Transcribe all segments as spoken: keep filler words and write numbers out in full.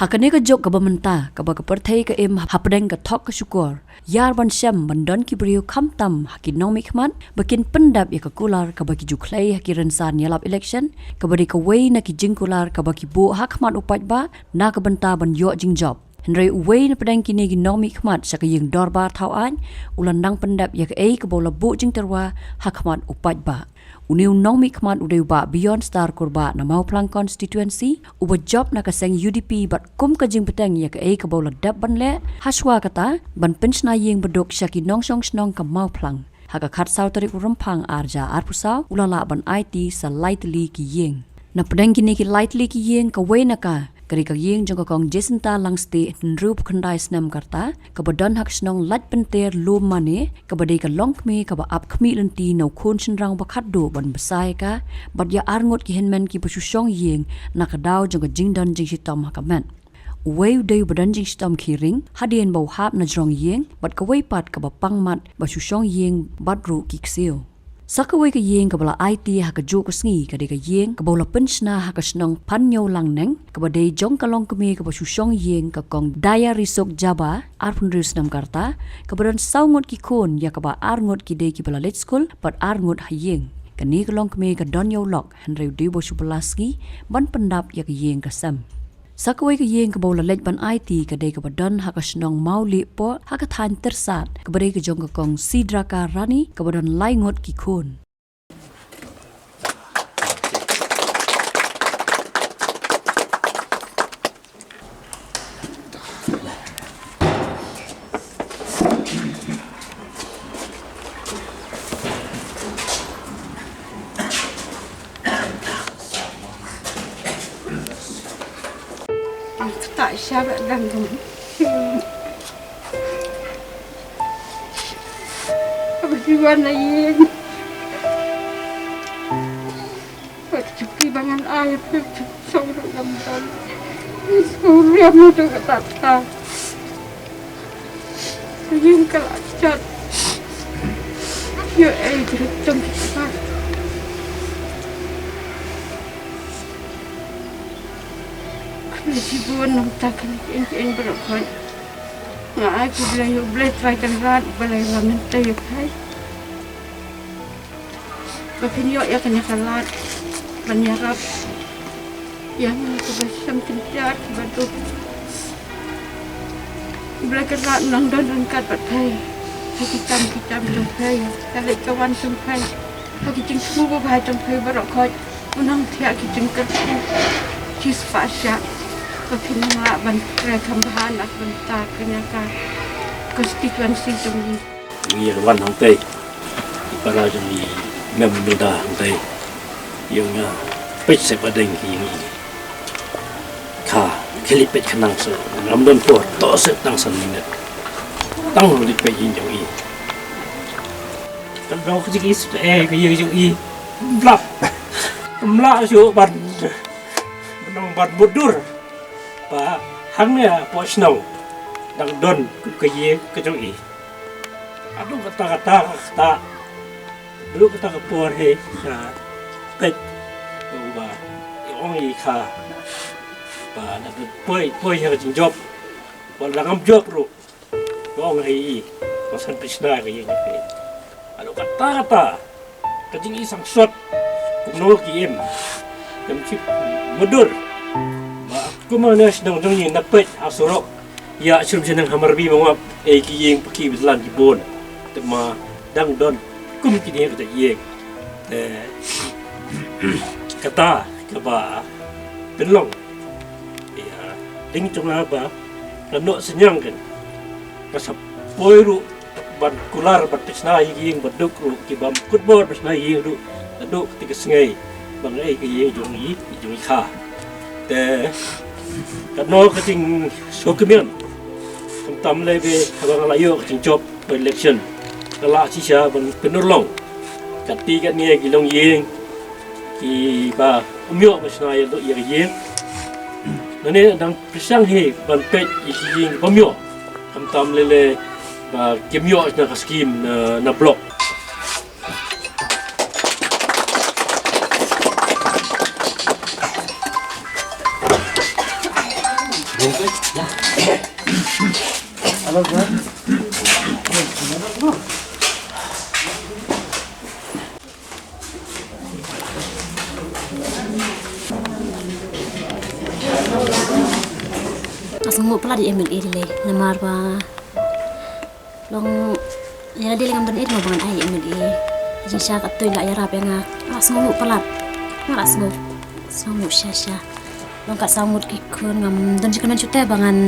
Ha kane ka juk kaba mynta, kaba ka pyrthei ka im hapdeng ka thok ka shukor, ïar ban shem ban don ki briew khamtam ha ki nongmihkhmat ba kin pyndep ïa ka kular kaba ki ju khlei ha ki rynsan ïalap election, kaba dei kawei na ki jingkular kaba ki buh ha khmat u paidbah na ka bynta ban ïoh jingjop. Hynrei uwei na pdeng kine ki nongmihkhmat sha ka ïing dorbar thawaiñ u la nang pyndep ïa kaei kaba u la buh jingtyrwa ha khmat u paidbah. Une u nongmihkhmat u dei u Bah Beyond Star Kurbah na Mawphlang constituency, uba jop na ka seng U D P bad kum ka jingbteng ïa kaei kaba u la dep ban leh, hashwa kata ban pynshna ïing baduk sha ki nongshong shnong ka Mawphlang. Ha ka khatsaw tarik u Rymphang arhajar arphew saw u la lah ban aiti sa lai tylli ki ïing. Na pdeng kine ki lai tylli ki ïing, kawei na ka ka dei ka ïing jong ka Kong Jacinta Langstieh, hynriewphew khyndai snem ka rta, kaba don ha ka shnong Laitpynter Lum Mane, kaba dei ka longkmie kaba ap khmih lynti na u khun shynrang ba khatduh ban bsa ïa ka bad ïa arngut ki hynmen kiba shu shong ïing na ka daw jong ka jingdon jingshitom ha ka met. Uwei u dei uba don jingshitom khie ring hadien ba u hap na jrong ïing, bad kawei pat kaba pang mat ba shu shong ïing bad ruh ki ksiew. Sa kawei ka ïing kaba la aiti ha kajuh ka sngi ka dei ka ïing kaba u la pynshna ha ka shnong Phanñiew Langneng, kaba dei jong ka longkmie kaba shu shong ïing ka Kong Daya Risuk Jaba, arphew hynriew snem ka rta, kaba don saw ngut ki khun, ïa kaba arngut ki dei kiba la leit skul bad arngut ha ïing. Kane ka longkmie ka don ïa u lok, hynrei u dei uba shu bylla sngi ban pyndap ïa ka ïing ka sem. Sa kawei ka ïing kaba u la leit ban aiti ka dei kaba don ha ka shnong Mawlieh Poh, ha ka thaiñ Tyrsad, kaba dei ka jong ka Kong Sidraka Rani, kaba don lai ngut ki khun. Ktah sha ba dang dang. Ba ki wan na ïing. Ba ki chuki ba ngan ai, ba ki chuki song ruh ngam don. Song ruh ngam don ka tat ka. Ïing ka la jot. Ïoh ei jrut jong ki kpa. Khublei shibun nangta kane ki ïing ki ïing baroh khoit. Nga ai khublei ïa U Blei Trai Kynrad ba la ïalam hangtei ïa phi. Ba phin ïoh ïa kane ka lad ban ïarap ïa ngi kiba shem kyntiar kiba duk. U Blei Kynrad un nang don ryngkat bad phi ha ki kam ki jam jong phi, ka leit ka wan jong phi, ha ki jingsngew babha jong phi baroh khoit. Un nang thiah ki jingkyrkhu shispah shah ba phin nang lah ban trei kham bha na ka bynta kane ka constituency jong ngi. Ngi ïa wan hangtei, i para jong ngi, mem Milda hangtei, ïa nga peit seh ba deng ki ïing i. Ka khlieh peit khnang seh, ngam don por, to seh tang san minit. Tang ruh leit peit ïing jong i. Tang dang ka jing i seh, eh, ka ïing jong i. Blap. Mlah shuh ban, ban mutdur. Ba hangne hapoh shnong dang don kum ka ïing ka jong i. Haduh kata kata kata. Haduh kata ka por hi sa peit ba i ong i kha. Ba la poi poi ha ka jingjop. Ba la ngam jop ruh. Ka ong ha i, ba san pynshna ka ïing ka phi. Haduh kata kata ka jingïaseng sot kumno ki im. Kam chip mudur. Ba kumno ne sdang jong i na peit ha surok. Ïa shrum shnong ha Marbi Mawngap, ei ki ïing paki btlan ki bun. Te ma dang don kum kine ka ïing. Te kata kaba pynlong. Ïa, ding jong nga ba nga noh synñiang kein. Nga sa poi ruh ban kular ban pynshna ïa ki ïing ba duk ruh, ki bym kut bor pynshna ïa ki ïing ruh. Naduh kata ka sngi ba nga ai ka ïing jong i, jong i kha. Te katno ka jingsngewkmen. Khamtam lei ba haba nga la ïoh ka jingjop. By election. Ka la shisha ban pynurlong. Kati katne ki longïing kiba ym ïoh ban shna ïa ka ïing. Nangne dang pyrshang hi ban peit ïa ki ïing bym ïoh. Khamtam lei lei ba kim ïoh na ka skim na, na block. Ïing Nga sngewnguh palat ïa i M L A lei namar ba long ïa lade lei ngam don ei mo ba ngan ai ïa i M L A. Jingshah katto la ïarap ïa nga. Nga sngewnguh palat. Nga sngew sngewnguh shisha. Long kat saw ngut ki khun ngam don jingkyrmen shuh te ba ngan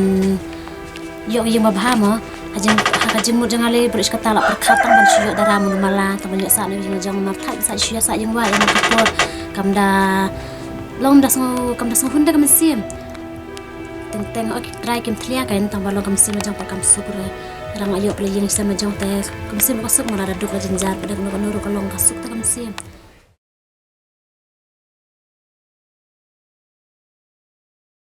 ïoh ïing ba bha mo. Ha jing ha ka jingmut jong nga lei baroh shi katta la pyrkhat tang ban shu ïoh dara mano mala tang ban ïoh sah na ïing jong nga, mar thait sa shu ïoh sah ïing wai ïa ka por. Kam da long da sngew kam da sngew hun da ka mynsiem. Teng teng oi ki trai kim thlia ka tang ba long ka mynsiem jong pat kam suk re. Rang ïoh pla ïing sem jong te ka mynsiem ka suk, mara da duk la jynjar pat da kano kano ruh ka long ka suk te ka mynsiem.